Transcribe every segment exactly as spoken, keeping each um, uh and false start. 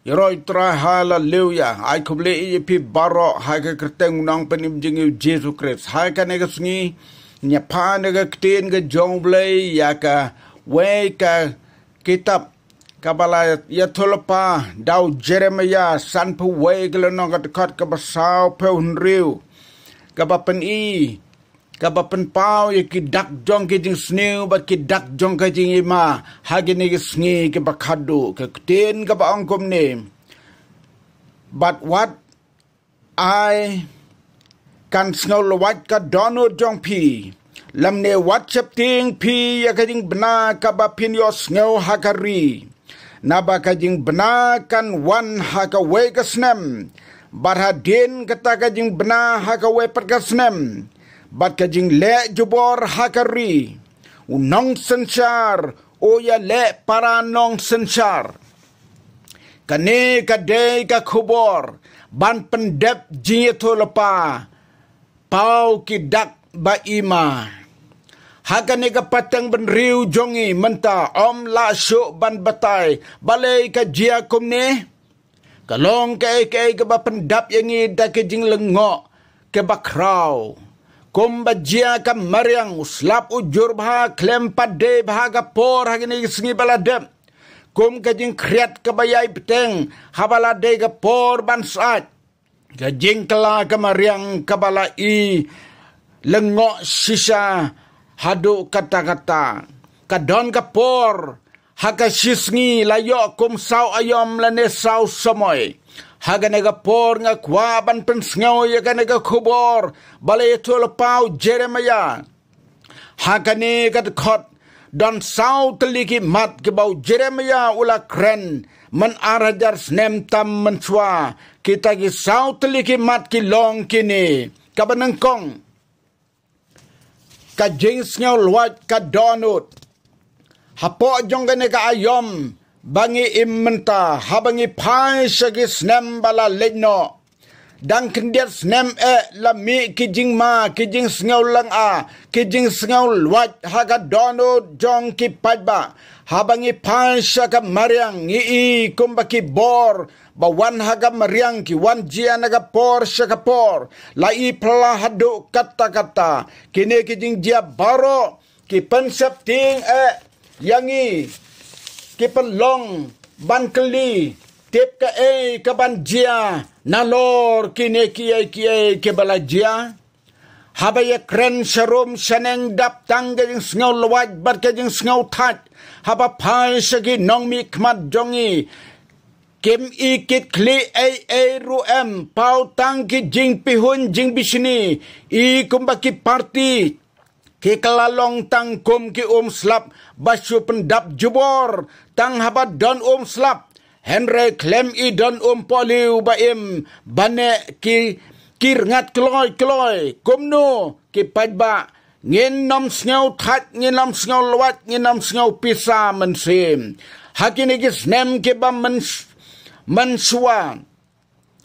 Ïaroh Trai, haleluya. Ai khublei ïa phi baroh ha ka kyrteng u Nongpynim jong ngi u Jisu Khrist. Ha kane ka sngi ngi ïa pan ïa ka ktien ka jong U Blei ïa kawei ka kitab kaba la ïathuhlypa da u Jeremiah, sanphew wei ka lynnong, ka dkhot kaba sawphew hynriew, kaba pyni, kaba pynpaw ïa ki dak jong ki jingsniew bad ki dak jong ka jingima ha kine ki sngi kiba khadduh. Ka ktien kaba ong kumne: Bad wat ai kan sngewlwait ka dohnud jong phi, lymne wat sheptieng phi ïa ka jingbna kaba phin ïohsngew ha ka ri. Naba ka jingbna kan wan ha kawei ka snem, bad hadien kata ka jingbna ha kawei pat ka snem, bad ka jingleh jubor ha ka ri. U nongsynshar u ïaleh para nongsynshar. Kane ka dei ka khubor ban pyndep jingïathuhlypa, paw ki dak ba ima. Ha kane ka pateng bynriew jong ngi mynta, ym lah shuh ban batai balei ka jia kumne. Ka long kaei kaei kaba pyndap ïa ngi da ka jinglyngngoh kaba khraw. Kumba jia ka mariang, u slap u jur bha khlem pat dei bha ka por ha kine ki sngi ba la dep. Kum ka jingkhriat kaba ïai bteng haba la dei ka por ban sait. Ka jingkylla ka mariang kaba la i lyngngoh shisha haduh katta katta. Ka don ka por ha ka shisngi la ïoh kum saw aïom lane saw samoi. Ha kane ka por nga kwah ban pynsngew ïa kane ka khubor ba la ïathuhlypa u Jeremiah. Ha kane ka dkhot don saw tylli ki mat kiba u Jeremiah u la kren myn ar hajar snem tam mynshuwa. Kita ki saw tylli ki mat ki long kine: kaba nyngkong, ka jingsngewlwait ka dohnud. Hapoh jong kane ka aïom ba ngi im mynta, haba ngi phai sha ki snem ba la leit noh, dang khyndiat snem eh la mih ki jingma, ki jingsngew lynga, ki jingsngewlwait ha ka dohnud jong ki paidbah. Haba ngi phai sha ka mariang ngi i kumba ki bor ba wan ha ka mariang ki wan jia na ka por sha ka por, la i phylla haduh katta katta. Kine ki jingjia baroh ki pynsheptieng eh ïa ngi, ki pynlong ban kylli tip kaei kaban jia nalor kine kiei kiei kiba la jia. Haba ïakren sharum shaneng dap tang ka jingsngewlwait bad ka jingsngewthait. Haba phai sha ki nongmihkhmat jong ngi, kim i kit khlieh ei ei ruh em, paw tang ki jingpihuiñ jingbishni. I kumba ki parti ki kylla long tang kum ki umslap ba shu pyndap jubor tang haba don umslap. Hynrei khlem i don umpohliew ba im, ba neh ki, ki rngat kloi kloi. Kumno ki paidbah? Ngin ym sngew thait, ngin ym sngew lwait, ngin ym sngew pisa mynsiem. Ha kine ki snem kiba myn, mynshuwa,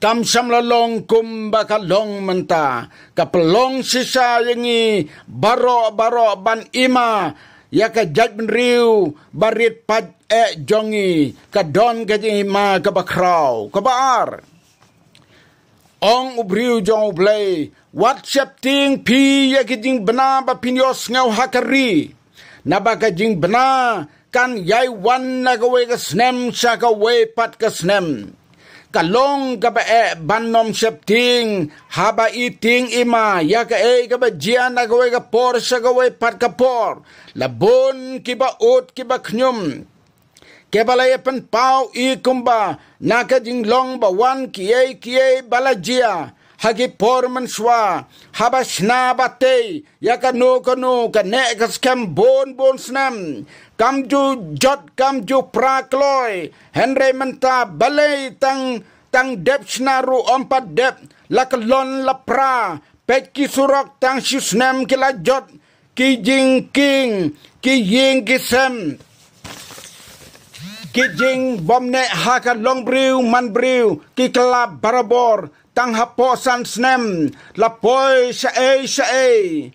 kam shym la long kumba ka long mynta. Ka pynlong shisha ïa ngi baroh baroh ban ima ïa ka jaitbynriew ba rit pat eh jong ngi. Ka don ka jingima kaba khraw. Kaba ar, ong u briew jong U Blei, wat sheptieng phi ïa ki jingbna ba phin ïohsngew ha ka ri. Naba ka jingbna kan ïai wan na kawei ka snem sha kawei pat ka snem. Ka long kaba eh ban ym sheptieng haba i tieng ima ïa kaei kaba jia na kawei ka por sha kawei pat ka por. La bun kiba ud kiba khñium, kiba la ïa pynpaw i kumba na ka jinglong ba wan kiei kiei ba la jia ha ki por mynshuwa. Haba shna ba tei ïa kano kano ka neh ka skhem bun bun snem, kam ju jot kam ju pra kloi. Hynrei mynta balei tang, tang dep shna ruh ym pat dep, la kyllon la pra. Peit ki surok tang shi snem ki la jot, ki jingkieng, ki ïing ki sem, ki jingbymneh ha ka longbriew manbriew ki kylla barabor. Tang hapoh san snem la poi shaei shaei.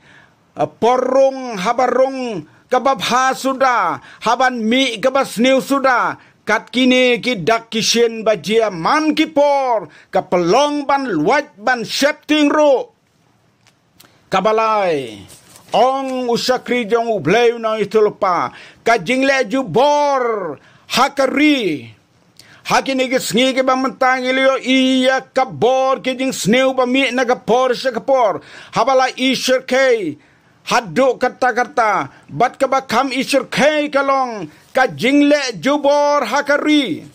Por rung, haba rung kaba bha suda, haban mih kaba sniew suda, Kat kine ki dak ki shin ba jia man ki por, ka pynlong ban luwait ban shepting ruh. Kaba lai, ong u shakri jong U Blei u nongïathuhlypa, ka jingleh jubor ha ka ri. Ha kine ki sngi kiba mynta ngi la ïohi ïa ka bor ki jingsniew ba mih na ka por sha ka por. Haba la i shyrkhei haduh katta katta, bad kaba kham i shyrkhei ka long ka jingleh jubor ha ka ri.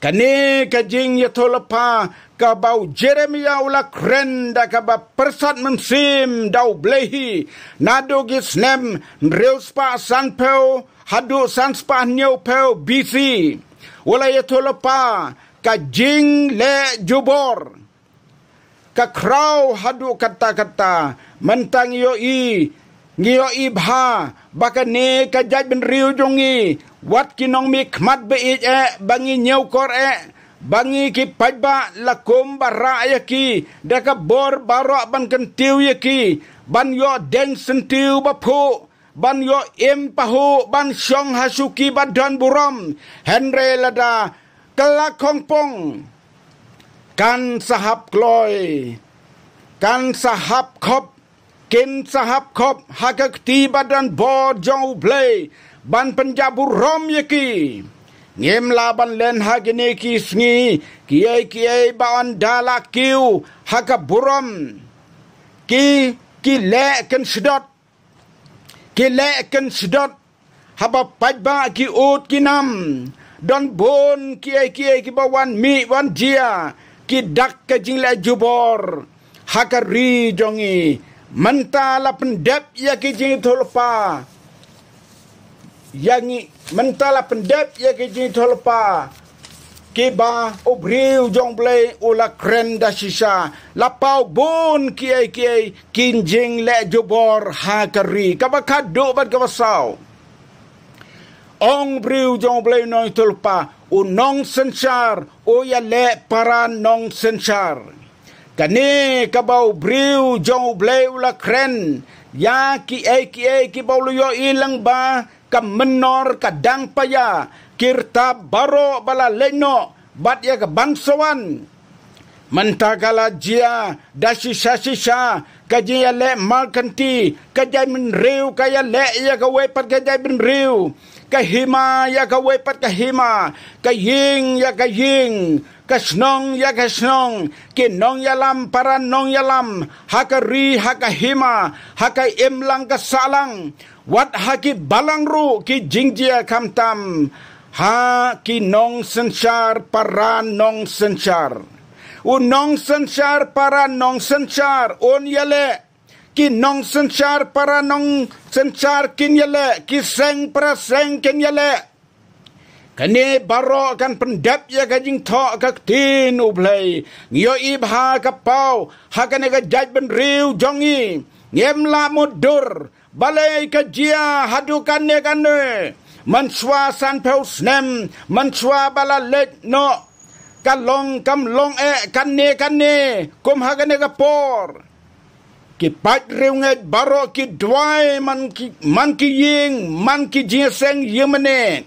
Kane ka jingïathuhlypa kaba u Jeremiah u la kren da kaba pyrsad mynsiem da U Blei hi, naduh ki snem hynriew spah sanphew haduh san spah hynñiew phew B C. U la ïathuhlypa ka jingleh jubor. Ka khraw haduh katta katta, mynta ngi ïohi, ngi ïohi bha ba kane ka jaitbynriew jong ngi, wat ki nongmihkhmat ba ïeit eh, ba ngi ñiewkor eh, ba ngi ki paidbah la kum ba rah ïa ki da ka bor baroh ban kyntiew ïa ki, ban ïoh deng syntiew ba phuh, ban ïoh im pahuh, ban shong ha shuki ba don burom. Hynrei lada ka la khongpong, kan sa hap kloi, kan sa hap khop, kin sa hap khop ha ka kti ba don bor jong U Blei ban pynjah burom ïa ki. Ngim lah ban len ha kine ki sngi kiei kiei ba ynda la kiew ha ka burom, ki, ki leh kynsdot, ki leh kynsdot. Haba paidbah ki ud ki nam, don bun kiei kiei kiba wan mih wan jia, ki dak ka jingleh jubor ha ka ri jong ngi. Mynta la pyndep ïa ki jingïathuhlypa, ïa ngi, mynta la pyndep ïa ki jingïathuhlypa kiba u briew jong U Blei u la kren da shisha. La paw bun kiei kiei ki jingleh jubor ha ka ri. Kaba khatduh bad kaba saw, ong u briew jong U Blei u nongïathuhlypa, u nongsynshar u ïaleh para nongsynshar. Kane kaba u briew jong U Blei u la kren ïa kiei kiei kiba u la ïohi lyngba ka mynnor ka dang paia, ki rta baroh ba la leit noh bad ïa ka ban sa wan. Mynta ka la jia da shisha shisha ka jingïaleh markhanti, ka jaitbynriew ka ïaleh ïa kawei pat ka jaitbynriew, ka hima ïa kawei pat ka hima, ka ïing ïa ka ïing, ka shnong ïa ka shnong, ki nongïalam para nongïalam, ha ka ri ha ka hima, ha ka imlang ka sahlang, wat ha ki balang ruh ki jingjia khamtam ha ki nongsynshar para nongsynshar. U nongsynshar para nongsynshar un ïaleh, ki nongsynshar para nongsynshar kin ïaleh, ki seng para seng kin ïaleh. Kane baroh kan pyndep ïa ka jingthoh ka ktien U Blei. Ngi ïohi bha ka paw ha kane ka jaitbynriew jong ngi. Ngim lah mutdur, balei ka jia haduh kane kane. Mynshuwa sanphew snem, mynshuwa ba la leit noh, ka long kam long eh kane kane kum ha kane ka por. Ki paid riewngeit baroh ki duwai man ki, man ki ïing, man ki jingïaseng ïingmane,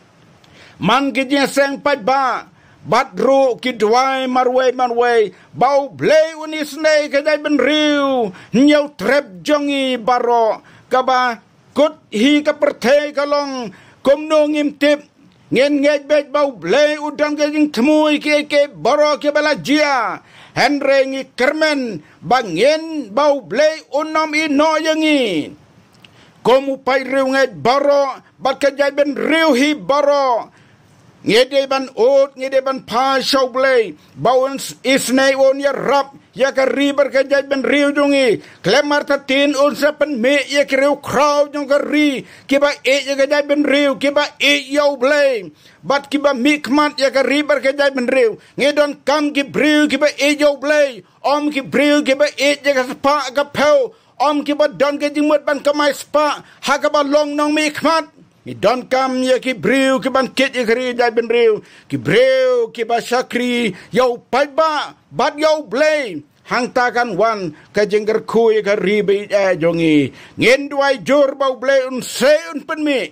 man ki jingïaseng paidbah, bad ruh ki duwai marwei marwei ba U Blei un isynei ka jaitbynriew hynñiew trep jong ngi baroh. Kaba kut hi ka pyrthei ka long kumno ngim tip. Ngin ngeit beit ba U Blei u don ka jingthmu ïa kiei kiei baroh kiba la jia. Hynrei ngi kyrmen ba ngin, ba U Blei un ym ïehnoh ïa ngi. Kum u paid riewngeit baroh bad ka jaitbynriew hi baroh, ngi dei ban ud, ngi dei ban phai sha U Blei ba un s-, isynei, un ïarap ïa ka ri bad ka jaitbynriew jong ngi. Khlem artatien un sa pynmih ïa ki riewkhraw jong ka ri kiba ïeit ïa ka jaitbynriew, kiba ïeit ïa U Blei bad kiba mihkhmat ïa ka ri bad ka jaitbynriew. Ngi donkam ki briew kiba ïeit ïa U Blei, ym ki briew kiba ïeit ïa ka spah ka phew, ym kiba don ka jingmut ban kamai spah ha kaba long nongmihkhmat. Ngi donkam ïa ki briew kiban kit ïa ka ri jaitbynriew, ki briew kiba shakri ïa u paidbah bad ïa U Blei. Hangta kan wan ka jingkyrkhu ïa ka ri ba ïeit jong ngi. Ngin duwai jur ba U Blei un sei un pynmih.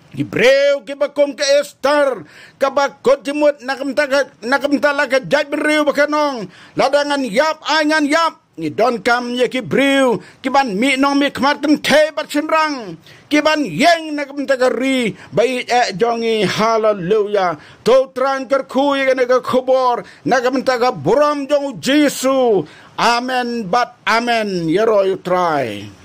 Ki briew kiba kum ka Esther, kaba kut jingmut na ka bynta ka, na ka bynta la ka jaitbynriew ba kan ong, lada ngan ïap, ai ngan ïap. Ngi donkam ïa ki briew kiban mih nongmihkhmat kynthei bad shynrang, kiban ïeng na ka bynta ka ri ba ïeit eh jong ngi. Haleluya. To U Trai un kyrkhu ïa kane ka khubor na ka bynta ka burom jong U Jisu. Amen bad amen. Ïaroh ïa U Trai.